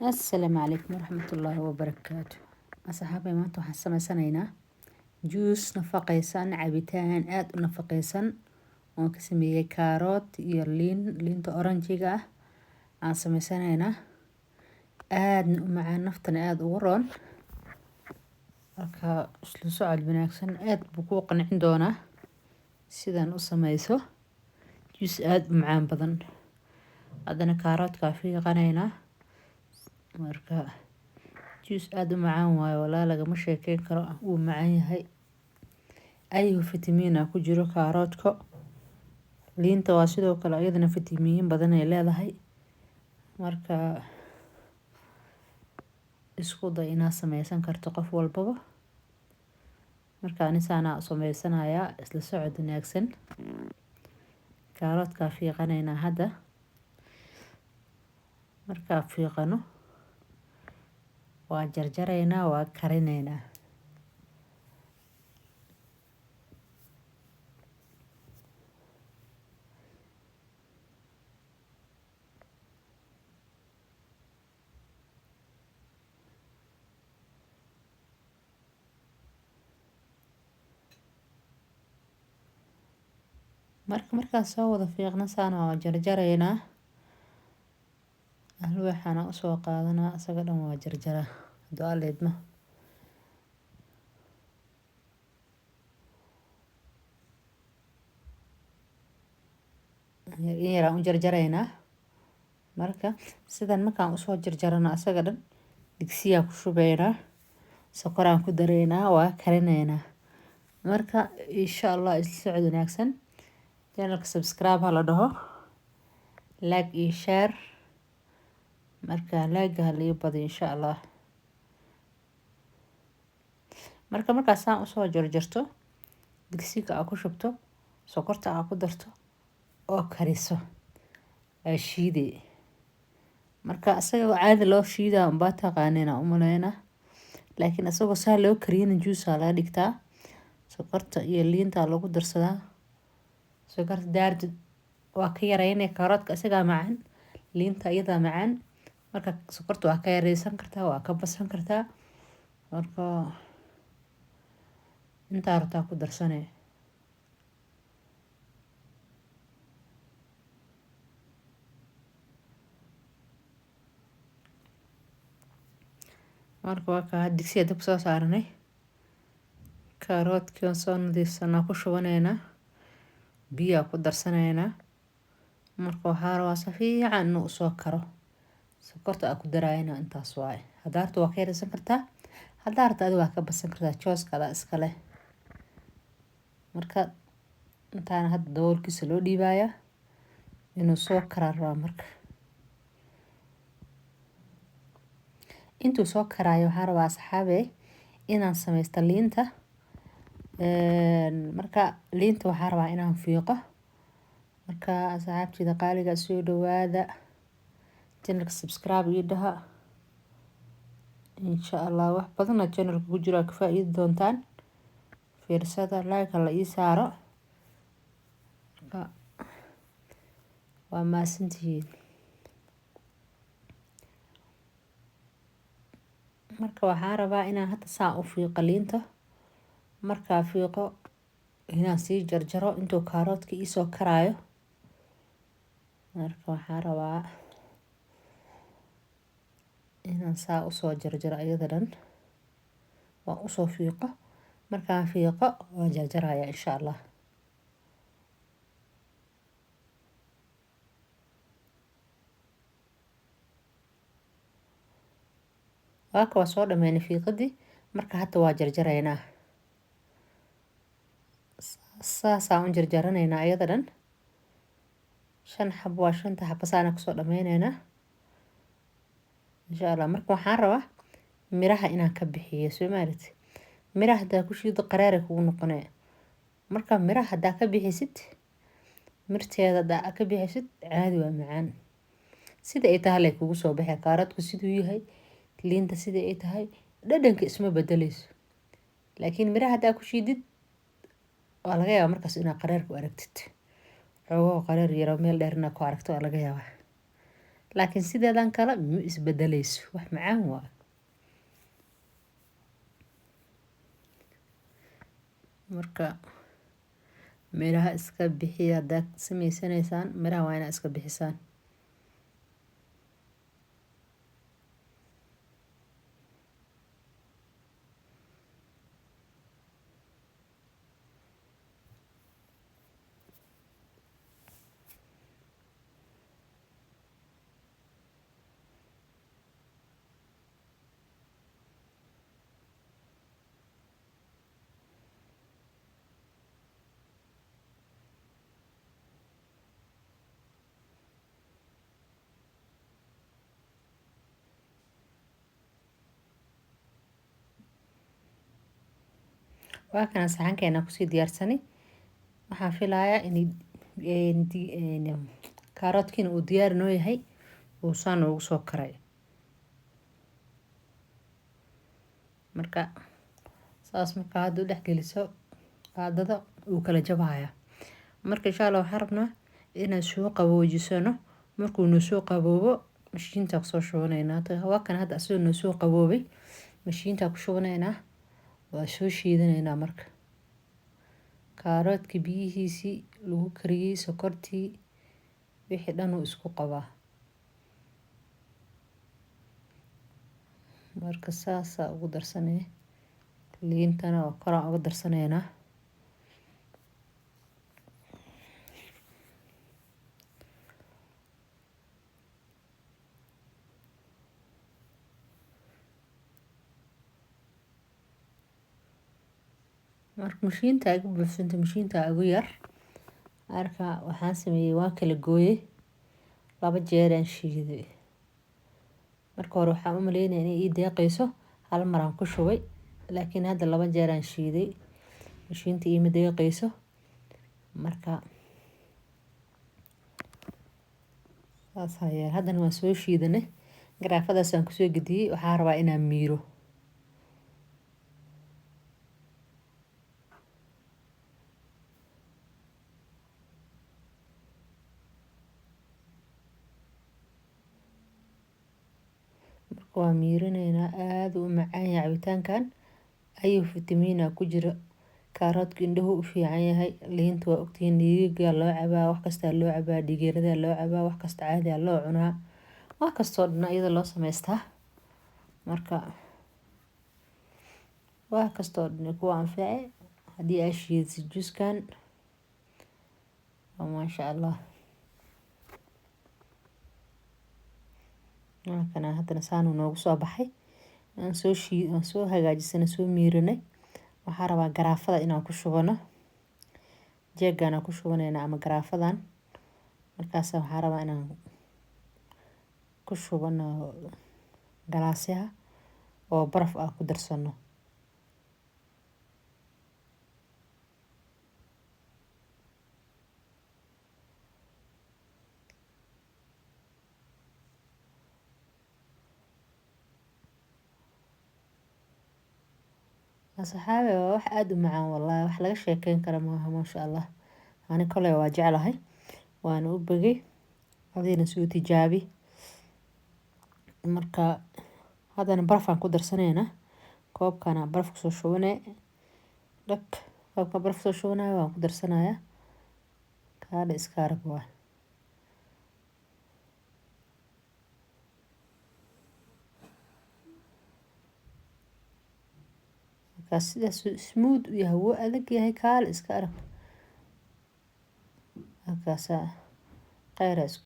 Assalaamu calaykum waraxmatullaahi wabarakaatu. Asxaabay, maanta waxaan sameysanaynaa juus nafaqeysan, cabitaan aada u nafaqeysan oon ka sameeyey kaarood iyo liin, liinta oranjiga ah aan sameysanaynaa, aadna u macaan, naftana aada ugu roon. Marka isla socod wanaagsan, aada buu kuu qancin doonaa sidaan u sameyso juus aada u macaan badan. Haddana kaaroodkaa fiiqanaynaa. Marka juus aada u macaan waayo, walaa lagama sheekeyn karo, wuu macaan yahay. Ayuu fitamiina ku jiro kaaroodka. Liinta waa sidoo kale, iyadana fitamiin badan ay leedahay. Marka isku day inaad sameysan karto qof walbaba. Marka anisaanaa sameysanayaa, isla socod wanaagsan. Kaaroodkaa fiiqanaynaa hadda. Markaa fiiqano waa jarjaraynaa, waa karinaynaa. Marka markaan soo wada fiiqna saana waa jarjaraynaa. Alwaaxana usoo qaadanaa, isaga dhan waa jarjaraa hadduu Alla idmo. In yaraan u jarjaraynaa. Marka sidan markaan usoo jarjarano asaga dhan, digsiyaa ku shubaynaa, sokoraan ku daraynaa, waa karinaynaa. Marka insha Allah isla socod wanaagsan. Channelka subscribe ha la dhaho, like iyo share. Marka like ha lii badiyo insha Allah. Marka markaas saan usoo jarjarto, digsiga aa ku shubto, sokorta aa ku darto oo kariso, aa shiiday. Marka asaga caadi loo shiidaa unbaa taqaanina umaleynaa, laakiin asagoo saa loo kariyana juusaa laga dhigtaa. Sokorta iyo liinta lagu darsadaa. Sokorta daarti waa ka yareynaya, kaaroodka isagaa macaan, liinta iyadaa macaan. Marka sokorta waa ka yareysan kartaa, waa ka basan kartaa. Marka intaa rabtaa ku darsanee. Marka waa kaa digsiga dab soo saaranay, kaaroodkii oon soo nadiifsanaa ku shubaneynaa, biyaa ku darsanaynaa. Marka waxaa rabaa si fiican inuu usoo karo. Sokorta aa ku daraayana intaas waaye. Haddaa rabto waa ka yareysan kartaa, haddaa rabto adi waa ka basan kartaa, jooska adaa iska leh. Marka intaana hadda daboolkiisa loo dhiibayaa inuu soo karaa rabaa. Marka intuu soo karaayo waxaan rabaa, asxaabe, inaan sameysto liinta. Marka liinta waxaan rabaa inaan fiiqo. Marka asxaabteyda qaaliga, soo dhawaada, channelka subscribe ii dhaha. Insha Allah wax badana channelka ku jira ka faa'iidi doontaan. Fiirsada, like la ii saaro. Marka waa mahadsantihiin. Marka waxaan rabaa inaan hadda saan u fiiqo liinta. Markaa fiiqo inaan sii jarjaro intuu kaaroodka iisoo karaayo. Marka waxaan rabaa inaan saa usoo jarjaro iyada dhan, waan usoo fiiqo. Markaan fiiqo waan jarjaraya insha Allah. Waaka waa soo dhameynay fiiqadii. Marka hadda waa jarjaraynaa, saasaan u jarjaranaynaa iyada dhan. Shan xabo waa, shanta xabo saana kusoo dhameyneynaa insha Allah. Marka waxaan rabaa miraha inaan ka bixiyo, soo maalit. Miraha haddaa ku shiido qaraaray kugu noqonaya. Marka miraha haddaa ka bixisid, mirteeda haddaa ka bixisid, caadi waa macaan. Sida ay tahay lay kugu soo baxay. Kaaroodku siduu yahay, liinta sida ay tahay, dhadhanka isma bedeleyso. Laakiin miraha haddaa ku shiidid waa laga yaabaa markaas inaad qaraar ku aragtid, xoogoo qaraar yaro meel dheer inaad ku aragto waa laga yaabaa. Laakiin sideedan kale ma isbedeleyso, wax macaan waa. Marka miraha iska bixiya haddaad sameysanaysaan, miraha waa inaad iska bixisaan. Waa kana saxankeena kusii diyaarsanay. Waxaan filayaa in kaaroodkiina uu diyaar noo yahay, uu saan noogu soo karay. Marka saas marka hadda u dhex geliso qaadada, wuu kala jabaya. Marka insha Allah waxaan rabnaa inaan soo qaboojisano. Markuu noo soo qaboobo, mashiinta kusoo shubanaynaa. Waa kan hadda asagoo noo soo qaboobay, mashiinta ku shubanaynaa, waa soo shiidanaynaa. Marka kaaroodkii biyihiisii lagu kariyey, sokortii, wixii dhan uu isku qabaa. Marka saasaa ugu darsanay, liintana waa koraan uga darsanaynaa. Marka mashiinta igu buuxsantay, mashiinta igu yar. Marka waxaan sameeyey, waan kala gooyey, 2 jeer aan shiiday. Marka hore waxaan u maleynayay inay ii deeqayso, hal mar aan ku shubay, laakiin hadda 2 jeer aan shiiday, mashiinta iima deeqayso. Marka saas ayaa haddana waan soo shiidanay, garaafadaas aan kusoo gediyey. Waxaan rabaa inaan miiro. Marka waa miirinaynaa, aada u macaan yahay cabitaankan, ayuu fitamiina ku jira. Kaaroodka indhuhu u fiican yahay, liinta waa ogtihiin, dhiigaga loo cabaa, wax kastaa loo cabaa, dhiigeerada loo cabaa, wax kasta caadiya loo cunaa, wax kastoo dhan iyada loo samaystaa. Marka wax kastoo dhan kuwa anface haddii aa shiidsid juuskan, maasha Allah. Markana haddana saanuu noogu soo baxay, aan soo shii, aan soo hagaajisanay, soo miirinay. Waxaan rabaa garaafada inaan ku shubano, jeegaan aan ku shubanayna ama garaafadan. Markaas waxaan rabaa inaan ku shubano galaasyaha oo baraf ah ku darsano. Asxaabi, waa wax aada u macaan wallaahi, wax laga sheekeyn kara maaha, maasha Allah. Ani koley waa jeclahay, waana u bogay, adigna soo tijaabi. Marka haddana barafaan ku darsanaynaa, koobkana baraf kusoo shubanay, dhag, koobka baraf kusoo shubanaya waan ku darsanayaa. Kaadha iska arag waa. Markaas sidaas smooth u yahay, wuu adag yahay, kaale iska arag. Markaasaa kheyra isku